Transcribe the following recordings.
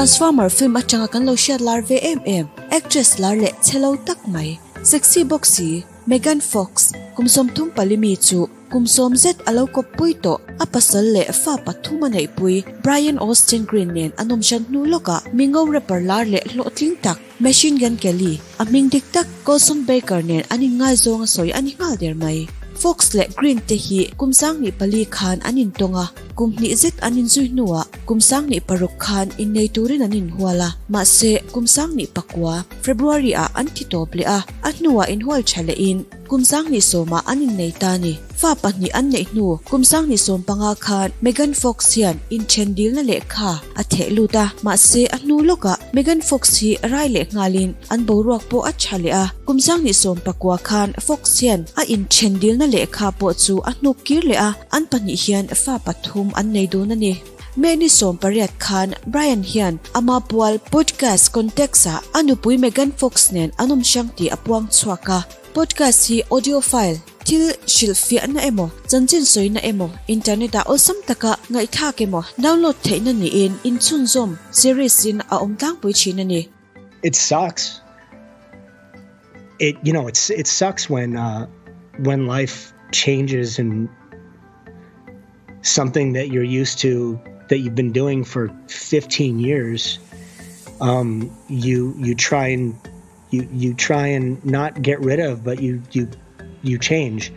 Transformer film atanga kan lo hriat lar ve em em, actress lar leh chhe lo tak mai, sexy bawk si, Megan Fox, kum 34 mi chu kum 10 zet a lo kawppui tawh, a pasal leh fa pathum a neihpui Brian Austin Green nen an awm hran hnu lawkah mingo rapper lar leh hlawhtling tak Machine Gun Kelly, a hming dik tak Colson Baker nen an inngaizawng a sawi a ni nghal der mai. Fox leh Green te hi kum 24 khan an intawng a, kum hnih zet an inzui hnuah kum 16 khan innei turin an inhual a, mahse kum 19 February ah an thi tawp leh a, a hnuah inhual tha lehin kum 20 ah an innei ta a ni. Fa pahnih an neih hnu kum 15 khan Megan Fox hian inthen dilna lehkha a theh lut a, mahse a hnu lawkah Megan Fox hi rai leh nghalin an boruak pawh a tha leh a, kum 19 khan Fox hian a inthen dilna lehkha pawh chu a hnuk kir leh a, an pahnih hian fa pathum an nei dun a ni. May ni 18 khan Brian hian ama pual podcast Context ah a nupui Megan Fox nen an awm hrang tih a puang chhuak a. Podcast hi audio file, thil hrilhfiahna emaw, chanchin sawina emaw, internet ah awlsam taka ngaihthlak emaw download theihna niin inchhunzawm, series, in a awm tlangpui thin a ni. It sucks. It you know it's it sucks when uh when life changes and something that you're used to that you've been doing for 15 years um you you try and you you try and not get rid of but you you you change.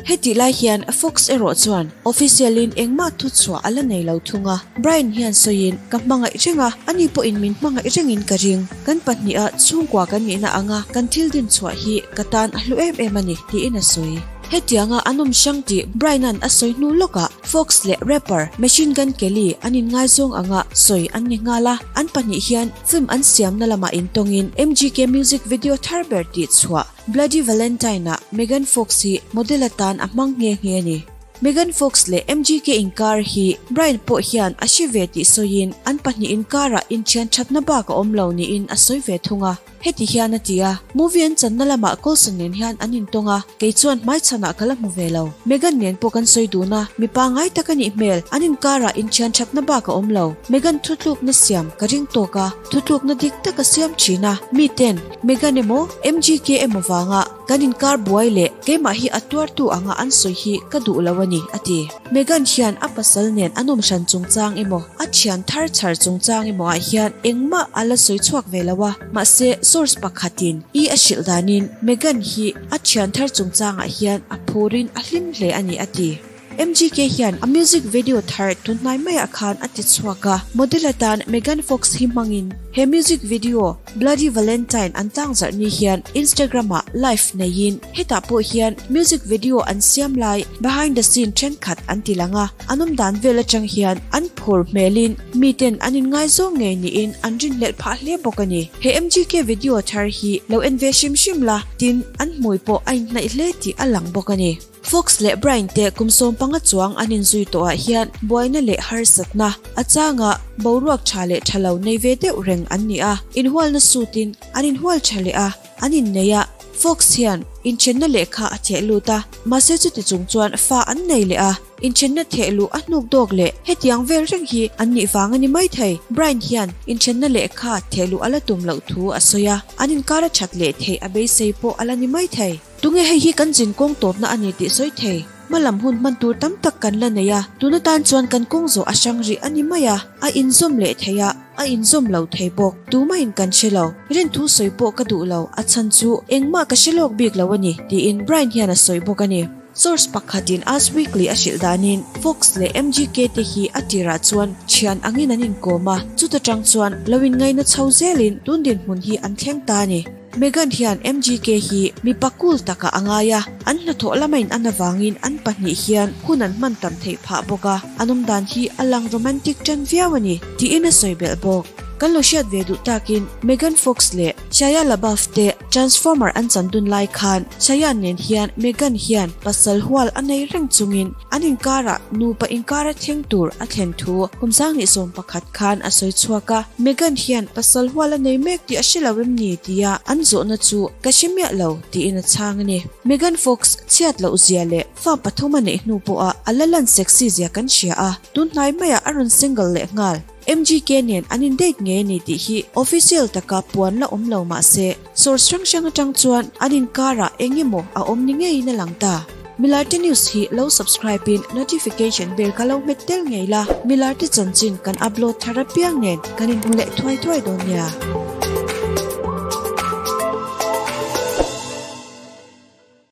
Hetih lai hian Fox erawh chuan official in engmah thu chhuah a la nei lo thung a. Brian hian sawiin, Ka hmangaih reng a, ani pawhin min hmangaih rengin ka ring. Kan pahniha chhungkua kan nihna anga kan thil din chhuah hi ka tan a hlu em em a ni, tiin a sawi. Hetianga an awm hrang tih Brian-a'n a sawi hnu lawkah Fox leh rapper Machine Gun Kelly an inngaizawng anga sawi an ni nghal a, an pahnih hian film an siamna lamah intawngin MGK music video thar ber tih chhuah Bloody Valentine-ah Megan Fox hi model atan a hmang nghe nghe a ni. Megan Fox leh MGK inkar hi Brian pawh hian a hre ve tih sawiin an pahnih inkarah inthian thatna bak a awm lo niin a sawi ve thung a. Heti hian a ti a, Movie an channa lamah Colson nen hian an intawng a, kei chuan hmaichhanah ka la hmu ve lo. Megan nen pawh kan sawi dun a, mipa ngai tak a nih hmel, an inkarah inthian thatna bak a awm lo. Megan thutlukna siam ka ring tawk a, thutlukna dik tak a siam thin a, miten Megan emaw MGK emaw vanga kan inkar buai leh keimah hi a tuartu anga an sawi hi ka duh lo a ni, a ti. Megan hian a pasal nen an awm hran chungchang emaw, a thian thar chhar chungchang emaw ah hian engmah a la sawi chhuak ve lo a, mahse source pakhatin i a hrilh danin Megan hi a thian thar chungchangah hian a phurin a hlim hle a ni a ti. MGK hian a music video thar tunhnai maiah khan a ti chhuak a, model atan Megan Fox hi hmangin he music video Bloody Valentine an tlangzarh ni hian Instagram ah live neiin hetah pawh hian music video an siam lai behind the scene thenkhat an ti lang a, an awm dan vel atang hian an phur hmelin miten an inngaizawng ngei niin an rinhlelh phah hle bawk a ni. He MGK video thar hi lo en ve hrim hrim la, tin an hmui pawh a inhnaih hle tih a lang bawk a ni. Fox leh Brian te kum 15 chuang an inzui tawhah hian buaina leh harsatna a changa boruak tha leh tha lo nei ve deuh reng an ni a, inhualna sutin an inhual tha leh a, an innei a. Fox hian inthenna lehkha a theh lut a, mahse chuti chung chuan fa an nei leh a, inthenna theh luh a hnuk dawk leh hetiang vel reng hi an nih vang a ni maithei. Brian hian inthenna lehkha theh luh a la tum loh thu a sawi a, an inkar a that leh theih a beisei pawh a la ni maithei. Tunge hei hi kan zin kawng tawpna a ni tih sawi thei. Hmalam hun hman tur tam tak kan la nei a, tuna tan chuan kan kawng zawh a hrang rih a ni mai a, a inzawm leh thei a, a inzawm lo thei bawk. Tumahin kan hre lo. Rinthu sawi pawh ka duh lo, a chhan chu engmah ka hre lawk bik lo a ni, tiin Brian hian a sawi bawk a ni. Source pakhatin Us Weekly a hrilh danin Fox leh MGK te hi a tirah chuan thian angin an inkawm a, chuta tang chuan lo inngaina chho zelin tun dinhmun hi an thleng ta a ni. Megan hian MGK hi mipa cool takah a ngai a, an hnathawh lama in an avangin an pahnih hian hun an hman tam theih phah bawk a, an awm dan hi a lang romantic tan viau a ni, tiin a sawi belh bawk. Kan lo hriat ve duh takin Megan Fox leh Shia LaBeouf te Transformer an chan dun lai khan Shia nen hian Megan hian pasal hual a nei reng chungin an inkarah nupa inkara thleng tur a thlen thu kum 2011 khan a sawi chhuak a, Megan hian pasal hual a nei mek tih a hre lo em ni tia an zawhna chu ka hre miah lo tiin a chhang a ni. Megan Fox chhiat loh zia leh fa pathum a neih hnu pawha a la lan sexy zia kan hria a, tunhnai maiah a rawn single leh nghal. MGK nen an in date ngei a ni tih hi official taka puan la awm lo mah se, source hrang hrang atang chuan an inkarah eng emaw a awm ni ngeiin a lang ta. Milarte News hi lo subscribe in notification bell kha lo hmet tel ngei la, Milarte chanchin kan upload thar apiang nen kan inhmu leh thuai thuai dawn nia.